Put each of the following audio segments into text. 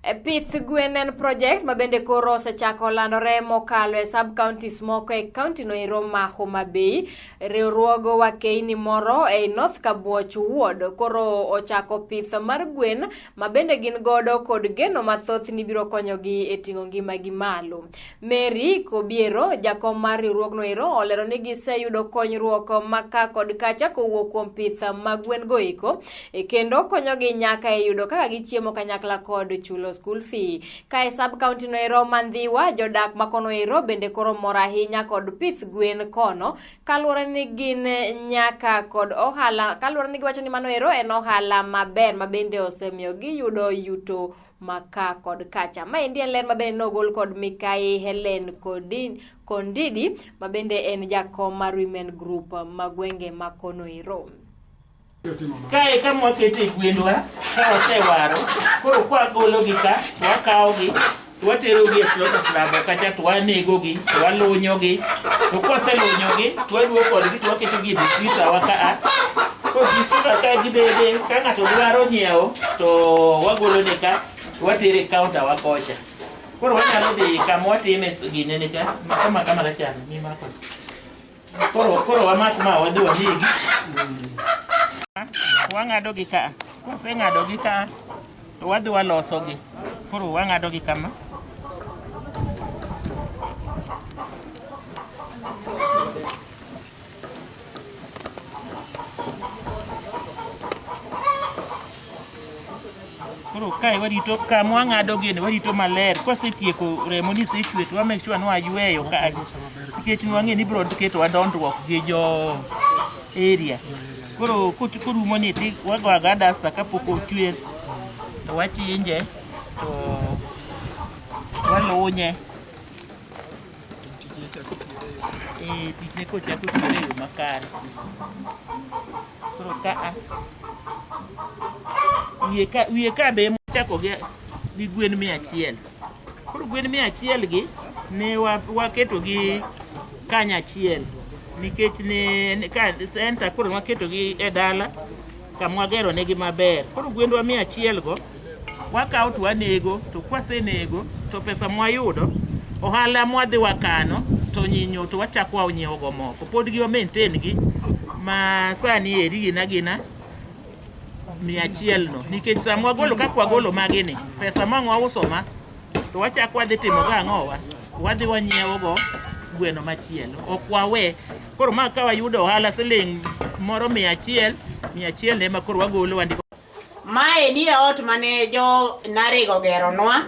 Pith gwen en project ma bende koro osechako landore mokalo e sub counties moko e county no ero ma Homa Bay. Riwruog wakeini moro ei North Kabuoch Ward koro ochako pith mar gwen ma bende gin godo kod geno mathoth ni biro konyogi e ting'o ngimagi malo. Mary Kobiero, jakom mar riwruogno ero, olero ni giseyudo konyruok ma ka kod kacha kowuok kuom pith mag gwen go eko e kendo konyogi nyaka e yudo kaka gichiemo kanyakla kod chulo school fee. Ka e sub county no ero ma Ndhiwa, jodak ma kono ero bende koro mor ahinya kod pith gwen kono kaluwore ni gin nyaka kod ohala, kaluwore ni giwacho ni mano ero en ohala maber ma bende osemiyo giyudo yuto ma ka kod kacha. Maendi en ler ma bende nogol kod Mikai Helen Kodin, Kondidi ma bende en jakom mar Women Group ma gwenge ma kono ero. Kae kama wakete gwendwa ka wasewaro, koro kwagologi ka to wakawogi to waterogi e slaughter slab kacha to wanegogi to walunyogi to kwaselunyogi to waduogo kodgi to waketogi e deep freezer wa kaa. Koro deep freezer ka gibede ka ng'ato dwaro nyiewo to wagolone ka to watere e counter wa kocha. Koro wanyalo dhi kama watime ginene cha kama kama rachar mimako. Koro koro wamak ma wadhi wanegi. Wang'ado gi ka. Kwaseng'ado gi ka to wadhi waloso gi. Koro wang'ado gi kama. Koro kae warito kama wang'ado gini warito maler. Kwasetieko remo ni osechwe to wa make sure ni wayweyo ka nikech nwang'e ni biro ketowa dondruok gi jo area. Koro korumo ni ti wago agoya dasta kapok ochwer to wachinje to walunye. Eh, tijne kochako tiyore e yo makare. Koro ka a wiye ka be chako gi gwen 100. Koro gwen 100 gi ne waketo gi kanyachiel nikech ne ka center koro waketo gi e dala kama wagero negi maber. Koro gwendwa 100 go wakawo to wanego to kwasenego to pesa mwayudo ohala mwadhi wakano to nyinyo to wachako wanyiewo go moko. Pod gi wa maintain gi ma sani eri gin agina 100 no nikech sama wagolo kaka wagolo magi ni pesa ma wauso ma to wachako wadhi timo go ang'owa wadhi wanyiewo go gweno machielo ok wawe. Koro ma ka wayudo ohala siling moro 100 100 ema koro wagolo wandiko. Mae ni e ot mane jo Narig ogeronwa.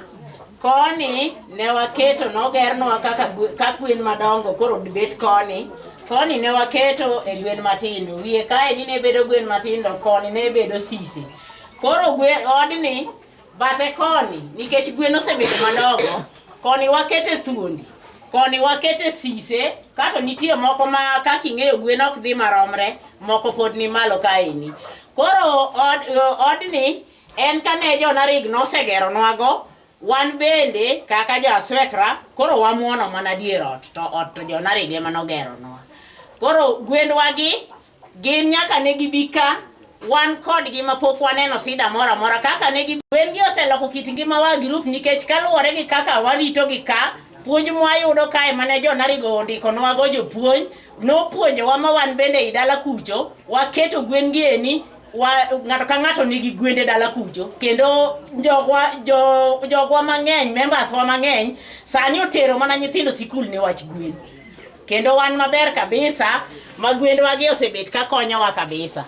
Koni ne waketo nogernwa kaka ka gwen madongo koro bet koni. Koni ne waketo e gwen matindo. Wiye kae ni ne bedo gwen matindo, koni ne bedo sise. Koro gwen odni bathe koni nikech gwen osebedo madongo, koni wakete thuondi, koni wakete sise, kato nitie moko ma kaka ing'eyo gwen ok dhi maromre, moko pod ni malo kaeni. Koro odni en kane jo Narig nosegeronwago, wan bende kaka jo Aswekra koro wamuono mana dier ot, to ot to jo Narig ema nogeronwa. Koro gwendwagi gin nyaka ne gibi ka wan kodgi ma pok waneno sida moro amora kaka ne gi gwen gi oseloko kit ngimawa group nikech kaluwore gi kaka waritogi ka puonj mwayudo kae mane jo Narigo ondikonwago jopuonj nopuonjowa ma wan bende i dala kucho waketo gwen gi eni ng'ato ka ng'ato nigi gwende dala kucho kendo jogwa mang'eny members wa mang'eny sani otero mana nyithindo sikul ne wach gwen kendo wan maber kabisa ma gwendwa gi osebet ka konyowa kabisa.